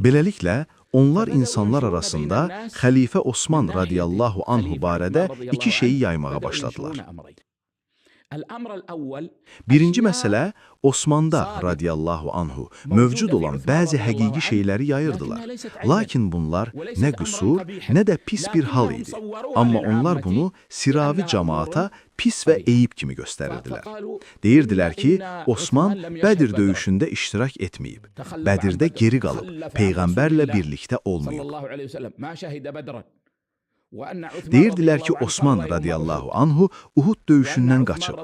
Beləliklə, onlar insanlar arasında Xəlifə Osman radiyallahu anhu barədə iki şeyi yaymağa başladılar. Birinci məsələ, Osmanda radiyallahu anhu mövcud olan bəzi həqiqi şeyləri yayırdılar. Lakin bunlar nə qüsur, nə də pis bir hal idi. Amma onlar bunu siravi camaata pis və eyib kimi göstərirdilər. Deyirdilər ki, Osman Bədir döyüşündə iştirak etməyib, Bədirdə geri qalıb, Peyğəmbərlə birlikdə olmayıb. Deyirdilər ki, Osman radiyallahu anhu Uhud döyüşündən qaçıb.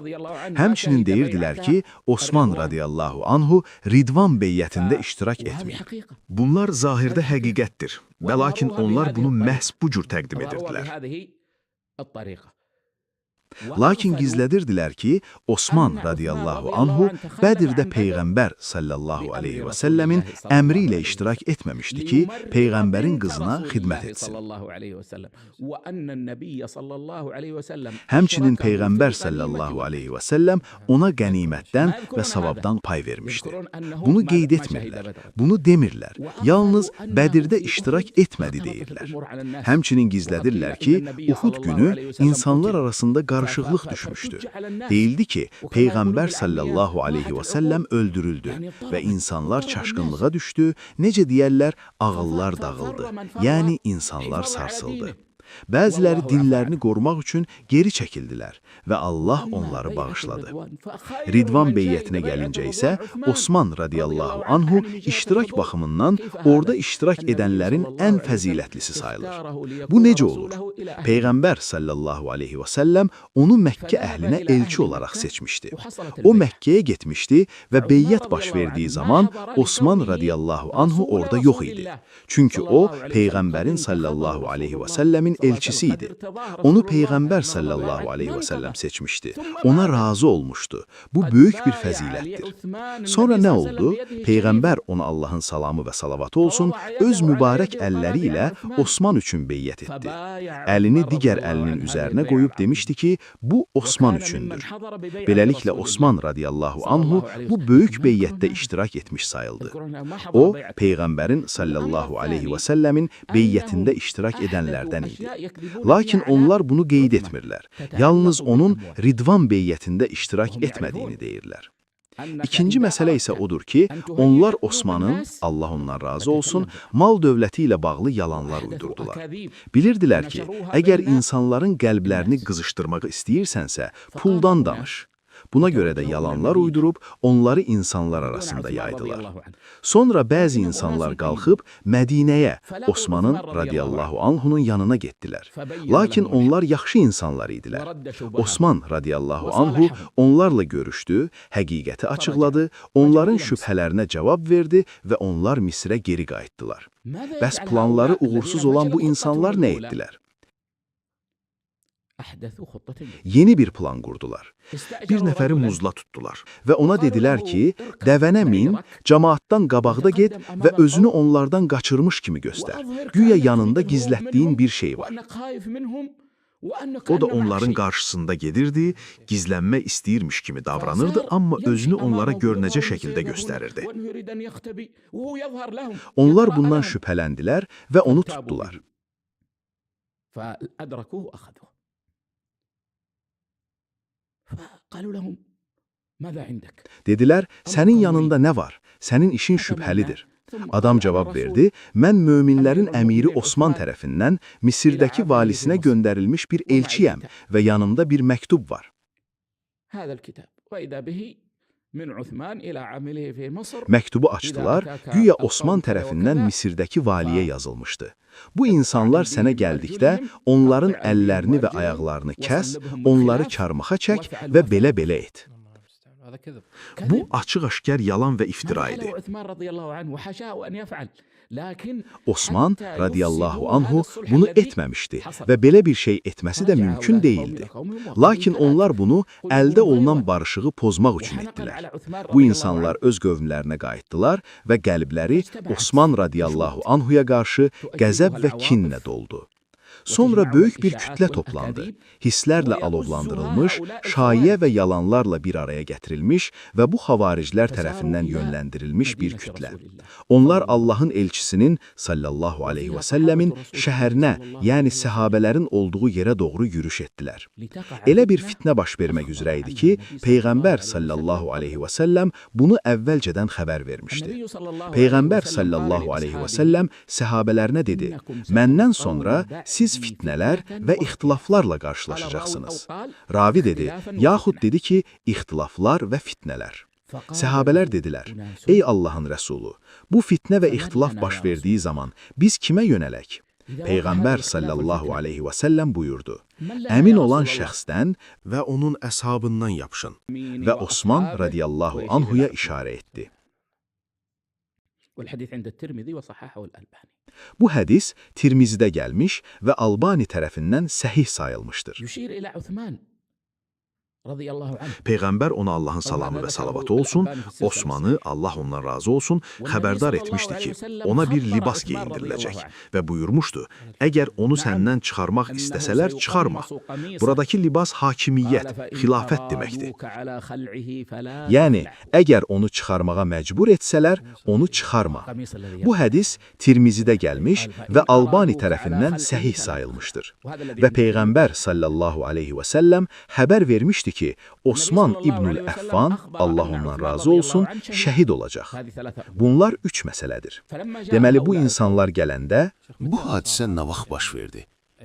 Həmçinin deyirdilər ki, Osman radiyallahu anhu Ridvan beyyətində iştirak etməyib. Bunlar zahirdə həqiqətdir və lakin onlar bunu məhz bu cür təqdim edirdilər. Lakin gizlədirdilər ki, Osman radiyallahu anhu Bədirdə Peyğəmbər sallallahu aleyhi və səlləmin əmri ilə iştirak etməmişdi ki, Peyğəmbərin qızına xidmət etsin. Həmçinin Peyğəmbər sallallahu aleyhi və səlləm ona qənimətdən və savabdan pay vermişdi. Bunu qeyd etmirlər, bunu demirlər. Yalnız Bədirdə iştirak etmədi deyirlər. Həmçinin gizlədirlər ki, Uhud günü insanlar arasında qarışıqlıq düşmüşdü. Deyildi ki, Peyğəmbər sallallahu aleyhi və səlləm öldürüldü və insanlar çaşqınlığa düşdü, necə deyərlər, ağıllar dağıldı, yəni insanlar sarsıldı. Bəziləri dinlərini qorumaq üçün geri çəkildilər və Allah onları bağışladı. Ridvan beyyətinə gəlincə isə Osman radiyallahu anhu iştirak baxımından orada iştirak edənlərin ən fəzilətlisi sayılır. Bu necə olur? Peyğəmbər sallallahu aleyhi və səlləm onu Məkkə əhlinə elçi olaraq seçmişdi. O Məkkəyə getmişdi və beyyət baş verdiyi zaman Osman radiyallahu anhu orada yox idi. Çünki o Peyğəmbərin sallallahu aleyhi və səlləmin elçisi idi. Onu Peyğəmbər sallallahu aleyhi və səlləm seçmişdi. Ona razı olmuşdu. Bu böyük bir fəzilətdir. Sonra nə oldu? Peyğəmbər ona Allahın salamı və salavatı olsun, öz mübarək əlləri ilə Osman üçün beyyət etdi. Əlini digər əlinin üzərinə qoyub demişdi ki, bu Osman üçündür. Beləliklə Osman radiyallahu anhu bu böyük beyyətdə iştirak etmiş sayıldı. O, Peyğəmbərin sallallahu aleyhi və səlləmin beyyətində iştirak edənlərdən idi. Lakin onlar bunu qeyd etmirlər. Yalnız onun Ridvan beyyətində iştirak etmədiyini deyirlər. İkinci məsələ isə odur ki, onlar Osmanın, Allah ondan razı olsun, mal dövləti ilə bağlı yalanlar uydurdular. Bilirdilər ki, əgər insanların qəlblərini qızışdırmaq istəyirsənsə, puldan danış. Buna görə də yalanlar uydurub onları insanlar arasında yaydılar. Sonra bəzi insanlar qalxıb Mədinəyə, Osmanın radiyallahu anhunun yanına getdilər. Lakin onlar yaxşı insanlar idilər. Osman radiyallahu anhu onlarla görüşdü, həqiqəti açıqladı, onların şübhələrinə cavab verdi və onlar Misrə geri qayıtdılar. Bəs planları uğursuz olan bu insanlar nə etdilər? Yeni bir plan qurdular. Bir nəfəri muzla tutdular. Və ona dedilər ki, dəvənə min, camaatdan qabaqda get və özünü onlardan qaçırmış kimi göstər. Güya yanında gizlətdiyin bir şey var. O da onların qarşısında gedirdi, gizlənmək istəyirmiş kimi davranırdı, amma özünü onlara görünəcək şəkildə göstərirdi. Onlar bundan şübhələndilər və onu tutdular. Dedilər, sənin yanında nə var? Sənin işin şübhəlidir. Adam cavab verdi, mən möminlərin əmiri Osman tərəfindən Misirdəki valisinə göndərilmiş bir elçiyəm və yanımda bir məktub var. Məktubu açdılar, güya Osman tərəfindən Misirdəki valiyə yazılmışdı. Bu insanlar sənə gəldikdə onların əllərini və ayaqlarını kəs, onları çarmıxa çək və belə-belə et. Bu açıq-aşkar yalan və iftira idi. Osman radiyallahu anhu bunu etməmişdi və belə bir şey etməsi də mümkün deyildi. Lakin onlar bunu əldə olunan barışığı pozmaq üçün etdilər. Bu insanlar öz qövmlərinə qayıtdılar və qəlbləri Osman radiyallahu anhuya qarşı qəzəb və kinlə doldu. Sonra böyük bir kütlə toplandı. Hisslərlə alovlandırılmış, şayiə və yalanlarla bir araya gətirilmiş və bu xavariclər tərəfindən yönləndirilmiş bir kütlə. Onlar Allahın elçisinin sallallahu aleyhi və səlləmin şəhərinə, yəni səhabələrin olduğu yerə doğru yürüş etdilər. Elə bir fitnə baş vermək üzrə idi ki, Peyğəmbər sallallahu aleyhi və səlləm bunu əvvəlcədən xəbər vermişdi. Peyğəmbər sallallahu aleyhi və səlləm səhabələrinə dedi, məndən sonra siz fitnələr və ixtilaflarla qarşılaşacaqsınız. Ravi dedi, yaxud dedi ki, ixtilaflar və fitnələr. Səhabələr dedilər, ey Allahın Rəsulu, bu fitnə və ixtilaf baş verdiyi zaman biz kimə yönələk? Peyğəmbər sallallahu aleyhi və səlləm buyurdu, əmin olan şəxsdən Və onun əshabından yapışın. və Osman radiyallahu anhuya işarə etdi. والحديث عند الترمذي وصححه الألباني. Bu hədis Tirmizidə gəlmiş və Albani tərəfindən səhih sayılmışdır. يشير إلى عثمان رضي الله عنه. Peyğəmbər ona Allahın salamı və salavatı olsun, Osmanı, Allah ondan razı olsun, xəbərdar etmişdi ki, ona bir libas geyindiriləcək və buyurmuşdu, əgər onu səndən çıxarmaq istəsələr, çıxarma. Buradakı libas hakimiyyət, xilafət deməkdir. Yəni, əgər onu çıxarmağa məcbur etsələr, onu çıxarma. Bu hədis Tirmizidə gəlmiş və Albani tərəfindən səhih sayılmışdır. Və Peyğəmbər sallallahu aleyhi və səlləm xəbər vermişdi ki, Osman İbnül Əffan, Allah ondan razı olsun, şəhid olacaq. Bunlar üç məsələdir. Deməli, bu insanlar gələndə, Bu hadisə nə vaxt baş verdi?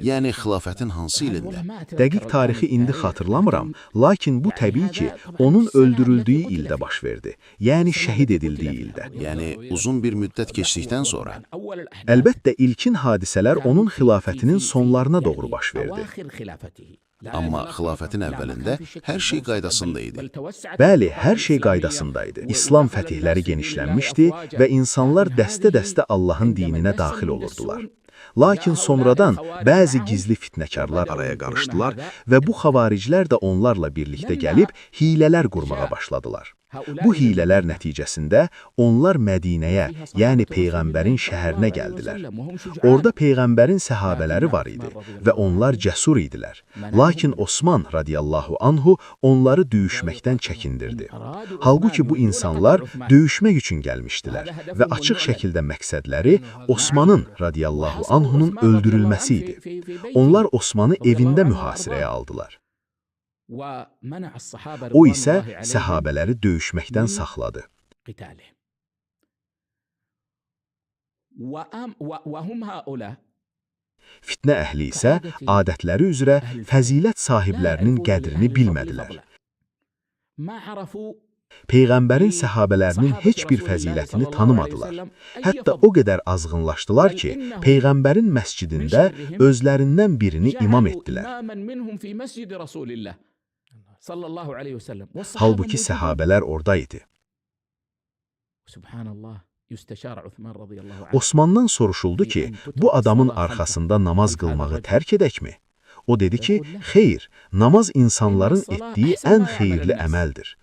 Yəni xilafətin hansı ilində? dəqiq tarixi indi xatırlamıram, lakin bu təbii ki, onun öldürüldüyü ildə baş verdi. Yəni şəhid edildiyi ildə. Yəni uzun bir müddət keçdikdən sonra. Əlbəttə, ilkin hadisələr onun xilafətinin sonlarına doğru baş verdi. Amma xilafətin əvvəlində hər şey qaydasında idi. Bəli, hər şey qaydasında idi. İslam fətihləri genişlənmişdi və insanlar dəstə-dəstə Allahın dininə daxil olurdular. Lakin sonradan bəzi gizli fitnəkarlar Araya qarışdılar və bu xavariclər də onlarla birlikdə gəlib hilələr qurmağa başladılar. Bu hilələr nəticəsində onlar Mədinəyə, yəni Peyğəmbərin şəhərinə gəldilər. Orada Peyğəmbərin səhabələri var idi və onlar cəsur idilər. Lakin Osman radiyallahu anhu onları döyüşməkdən çəkindirdi. Halbuki bu insanlar döyüşmək üçün gəlmişdilər və açıq şəkildə məqsədləri Osmanın radiyallahu anhunun öldürülməsi idi. Onlar Osmanı evində mühasirəyə aldılar. O isə səhabələri döyüşməkdən saxladı. Fitnə əhli isə adətləri üzrə fəzilət sahiblərinin qədrini bilmədilər. Peyğəmbərin səhabələrinin heç bir fəzilətini tanımadılar. Hətta o qədər azğınlaşdılar ki, Peyğəmbərin məscidində özlərindən birini imam etdilər. Halbuki səhabələr orada idi. Osmandan soruşuldu ki, bu adamın arxasında namaz qılmağı tərk edəkmi? O dedi ki, xeyr, namaz insanların etdiyi ən xeyirli əməldir.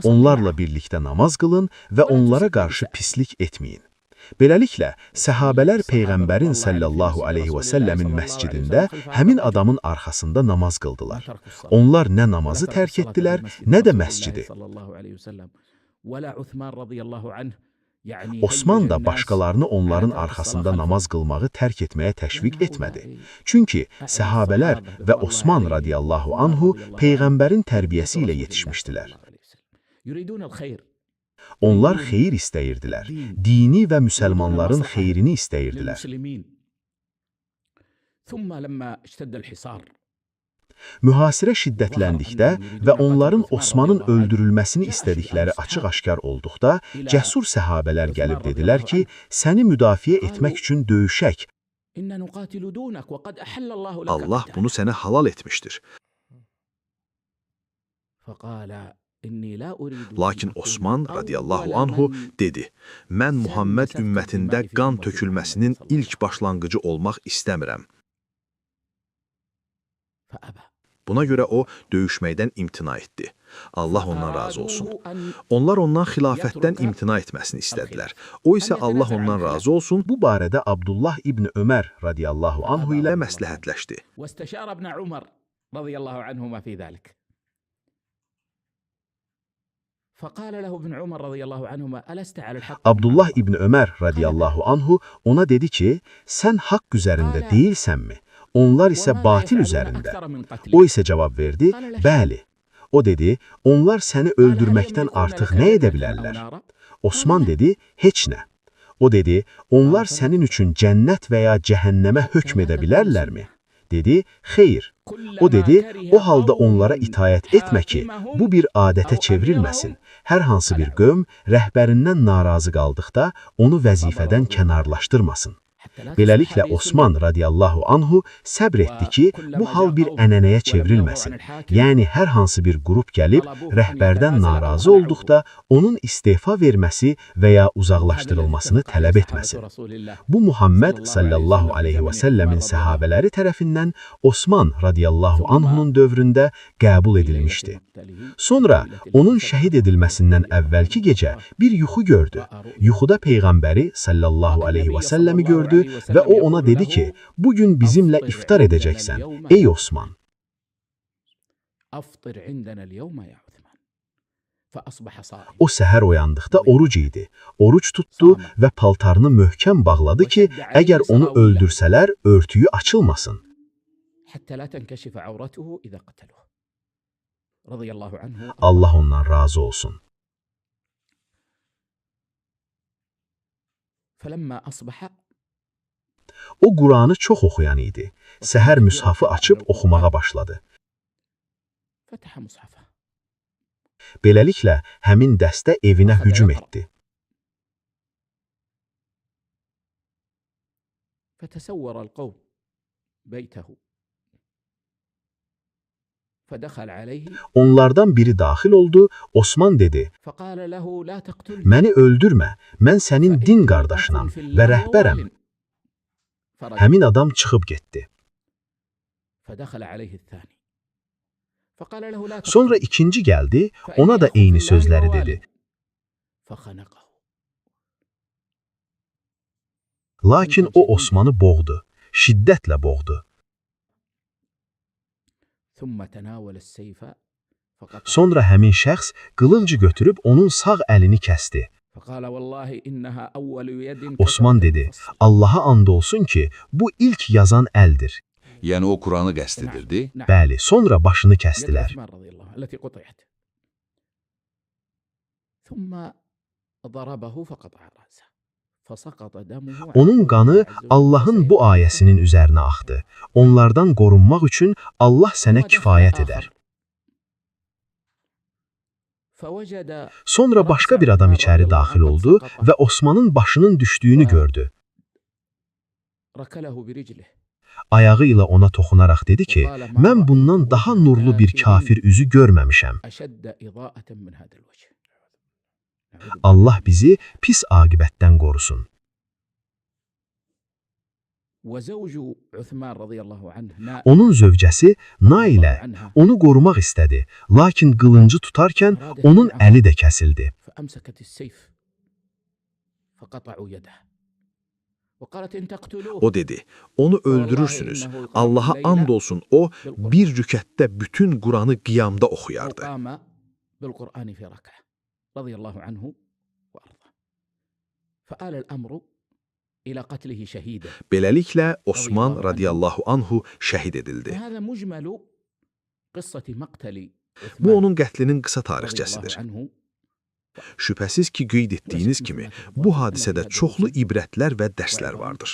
Onlarla birlikdə namaz qılın və onlara qarşı pislik etməyin. Beləliklə, səhabələr Peyğəmbərin sallallahu aleyhi və səlləmin məscidində həmin adamın arxasında namaz qıldılar. Onlar nə namazı tərk etdilər, nə də məscidi. Osman da başqalarını onların arxasında namaz qılmağı tərk etməyə təşviq etmədi. Çünki səhabələr və Osman radiyallahu anhu Peyğəmbərin tərbiyəsi ilə yetişmişdilər. Onlar xeyir istəyirdilər, dini və müsəlmanların xeyrini istəyirdilər. Mühasirə şiddətləndikdə və onların Osmanın öldürülməsini istədikləri açıq-aşkar olduqda, cəsur səhabələr gəlib dedilər ki, səni müdafiə etmək üçün döyüşək. Allah bunu sənə halal etmişdir. Lakin Osman radiyallahu anhu dedi, mən Muhammed ümmətində qan tökülməsinin ilk başlanğıcı olmaq istəmirəm. Buna görə o döyüşməkdən imtina etdi. Allah ondan razı olsun. أرادوه أن Onlar ondan xilafətdən imtina etməsini istədilər. O isə Allah ondan razı olsun Bu barədə Abdullah ibn Ömər radiyallahu anhu ilə ilə məsləhətləşdi. واستشار ابن عمر رضي الله عنهما في ذلك. فقال له ابن عمر رضي الله عنهما: ألست على الحق؟ Abdullah ibn Ömər radiyallahu anhu ona dedi ki, sən haqq üzərində deyilsənmi? Onlar isə وماذا batil يفعلون üzərində. أكثر من قتلك؟ O isə cavab verdi, bəli. O dedi, onlar səni قال: هل öldürməkdən يملكون artıq لك nə edə جنة أو bilərlər? نارا؟ Osman dedi, heç nə. O dedi, onlar sənin üçün cənnət və ya cəhənnəmə hökm edə bilərlərmi? Dedi, xeyr. O كلما dedi, كره o halda onlara قوم itaət etmə ki, حاكمهم bu bir adətə çevrilməsin. Hər hansı bir qövm rəhbərindən narazı qaldıqda onu vəzifədən kənarlaşdırmasın. حتى لا تصبح Beləliklə هذه سنة. Osman radiyallahu anhu səbr etdi ki, bu hal bir ənənəyə çevrilməsin. Yəni hər hansı bir qrup gəlib rəhbərdən narazı olduqda onun istefa verməsi və ya هذا الذي uzaqlaşdırılmasını اتفق عليه tələb صحابة etməsin. رسول الله Bu Muhammed sallallahu aleyhi və səlləmin səhabələri tərəfindən Osman radiyallahu anhunun dövründə qəbul في ليلة edilmişdi. مقتله Sonra onun şəhid edilməsindən əvvəlki gecə bir yuxu gördü. Yuxuda peyğəmbəri sallallahu aleyhi və səlləmi gördü və o ona dedi ki, bu gün bizimlə iftar edəcəksən, ey Osman. أفطر عندنا اليوم يا عثمان. فأصبح صائما O səhər oyandıqda oruc idi. Oruc tutdu və paltarını möhkəm bağladı ki, əgər onu öldürsələr örtüyü açılmasın. حتى لا تنكشف عورته إذا قتلوه. رضي الله عنه وأرضاه. Allah ondan razı olsun. فلما أصبح O Qur'anı çox oxuyan idi. Səhər müshafı açıb oxumağa başladı. فتح مصحفه Beləliklə həmin dəstə evinə hücum etdi. فتسور القوم بيته فدخل عليه Onlardan biri daxil oldu, Osman dedi: فقال له: لا تقتلني "Məni öldürmə. Mən sənin din فإني أخ qardaşınam في və الله rəhbərəm." ووال. فرجع Həmin adam çıxıb getdi. فدخل عليه الثاني فقال له: لا Sonra تقتلني ikinci gəldi, فإني ona da أخ في eyni الله sözləri ووال. dedi. فخنقه Lakin o Osmanı boğdu, şiddətlə boğdu. ثم تناول السيف فقطع Sonra həmin şəxs qılıncı götürüb onun sağ əlini kəsdi. فقال: والله إنها أول يد Osman كتبت dedi, المفصل. Allaha and olsun ki, bu ilk yazan əldir. Yəni o Quranı qəsd edirdi. نعم Bəli, sonra başını يد kəsdilər. عثمان رضي الله عنه التي قطعت. ثم ضربه فقطع رأسه فسقط دمه على Onun قول qanı الله عز وجل: Allahın bu ayəsinin üzərinə axdı. Onlardan qorunmaq üçün Allah sənə ثم دخل kifayət آخر edər. فوجد Sonra başqa bir adam içəri daxil oldu və Osmanın başının düşdüyünü gördü. ركله برجله Ayağı ilə ona toxunaraq dedi ki, وقال: ما mən رأيت bundan daha وجه nurlu bir كافر kafir üzü görməmişəm. أشد إضاءة من هذا الوجه. نعوذ بالله. Allah bizi pis aqibətdən qorusun. وزوج عثمان رضي الله عنه نائلة Onun zövcəsi رضي الله Nailə عنها onu qorumaq istədi, lakin qılıncı tutarkən أرادت onun منعه əli də kəsildi. فأمسكت السيف فقطعوا يده وقالت: إن تقتلوه O dedi, onu öldürürsünüz. Allaha and olsun o بالقرآن bir rükətdə bütün Quranı qiyamda أو oxuyardı. قام بالقرآن في ركعة رضي الله عنه وأرضاه. فآل الأمر إلى قتله شهيدا. Beləliklə Osman radiyallahu anhu şəhid edildi. فهذا مجمل قصة مقتل Bu عثمان onun qətlinin qısa رضي الله tarixçəsidir. عنه. Şübhəsiz ki, qeyd etdiyiniz kimi bu hadisədə çoxlu ibrətlər və dərslər vardır.